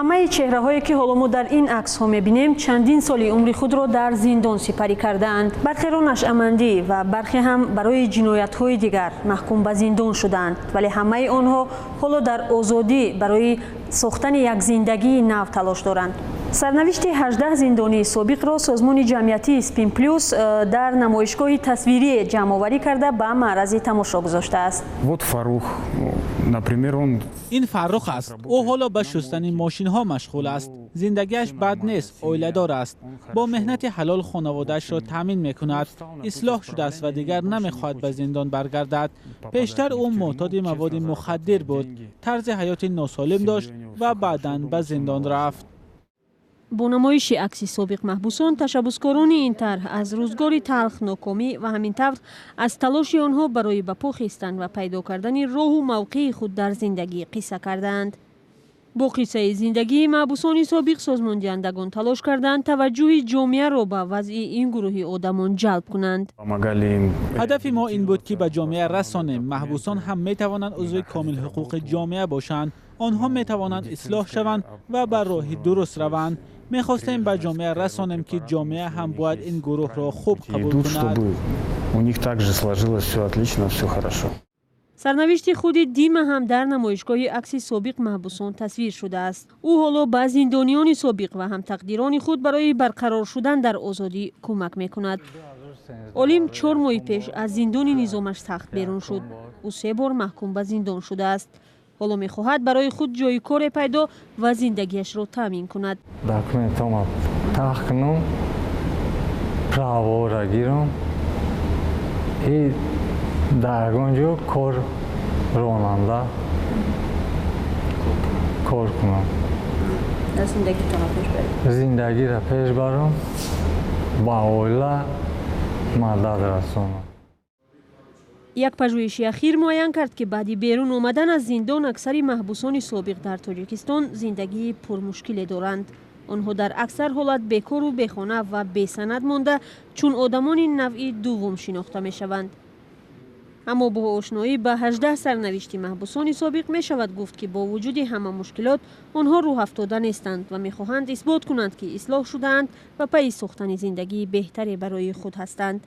Ҳамаи чеҳраҳое, ки ҳоло мо дар ин аксҳо мебинем, чандин соли умри худро дар зиндон сипарӣ кардаанд. Бархеро нашъамандӣ ва бархе ҳам барои ҷиноятҳои дигар маҳкум ба зиндон шудаанд, вале ҳамаи онҳо ҳоло дар озодӣ барои сохтани як зиндагии нав талош доранд. Сарнавишти 18 зиндонии собиқро созмони ҷамъиятии Спин Плюс дар намоишгоҳи тасвирие ҷамъоварӣ карда, ба маърази тамошо гузоштааст. Вот Фарух, например, он Ин Фаррух аст. Ӯ ҳоло ба шустани мошинҳо машғул аст. Зиндагиаш бад нест, оиладор аст, бо меҳнати ҳалол хонаводаашро таъмин мекунад. Ислоҳ шудааст ва дигар намехоҳад ба зиндон баргардад. Пештар ӯ муътоди маводи мухаддир буд, тарзи ҳаёти носолим дошт ва баъдан ба зиндон рафт. Бо намоиши акси собиқ маҳбусон ташаббускорони ин тарҳ аз рӯзгори талх, нокомӣ ва ҳамин тавр аз талоши онҳо барои ба по хестан ва пайдо кардани роҳу мавқеи худ дар зиндагӣ қисса кардаанд. Бо қиссаи зиндагии маҳбусони собиқ созмондиҳандагон талош карданд, таваҷҷӯҳи ҷомеаро ба вазъи ин гурӯҳи одамон ҷалб кунанд. Помогали им. Ҳадафи мо ин буд, ки ба ҷомеа расонем, маҳбусон ҳам метавонанд узви комилҳуқуқи ҷомеа бошанд. Онҳо метавонанд ислоҳ шаванд ва ба роҳи дуруст раванд. Мехостем ба ҷомеа расонем, ки ҷомеа ҳам бояд ин гурӯҳро хуб қабул Идут, кунад. чтобы у них также сложилось все отлично, все хорошо. Сарнавишти худи Дима ҳам дар намоишгоҳи акси собиқ маҳбусон тасвир шудааст. Ӯ ҳоло ба зиндониёни собиқ ва ҳамтақдирони худ барои барқарор шудан дар озодӣ кӯмак мекунад. Олим 4 моҳи пеш аз зиндони низомаш сахт берун шуд. Ӯ се бор маҳкум ба зиндон шудааст. Ҳоло мехоҳад барои худ ҷои коре пайдо ва зиндагиашро таъмин кунад. Документома тах кунам, правора гирам и дар ягон ҷо кор, ронанда кор кунам. Зиндагиро пеш барам, ба оила мадад расонам. Як пажӯҳиши ахир муайян кард, ки баъди берун омадан аз зиндон аксари маҳбусони собиқ дар Тоҷикистон зиндагии пурмушкиле доранд. Онҳо дар аксар ҳолат бекору бехона ва бесанад монда, чун одамони навъи дуввум шинохта мешаванд. Аммо бо ошноӣ ба 18 сарнавишти маҳбусони собиқ мешавад гуфт, ки бо вуҷуди ҳама мушкилот онҳо рӯҳафтода нестанд ва мехоҳанд исбот кунанд, ки ислоҳ шудаанд ва пайи сохтани зиндагии беҳтаре барои худ ҳастанд.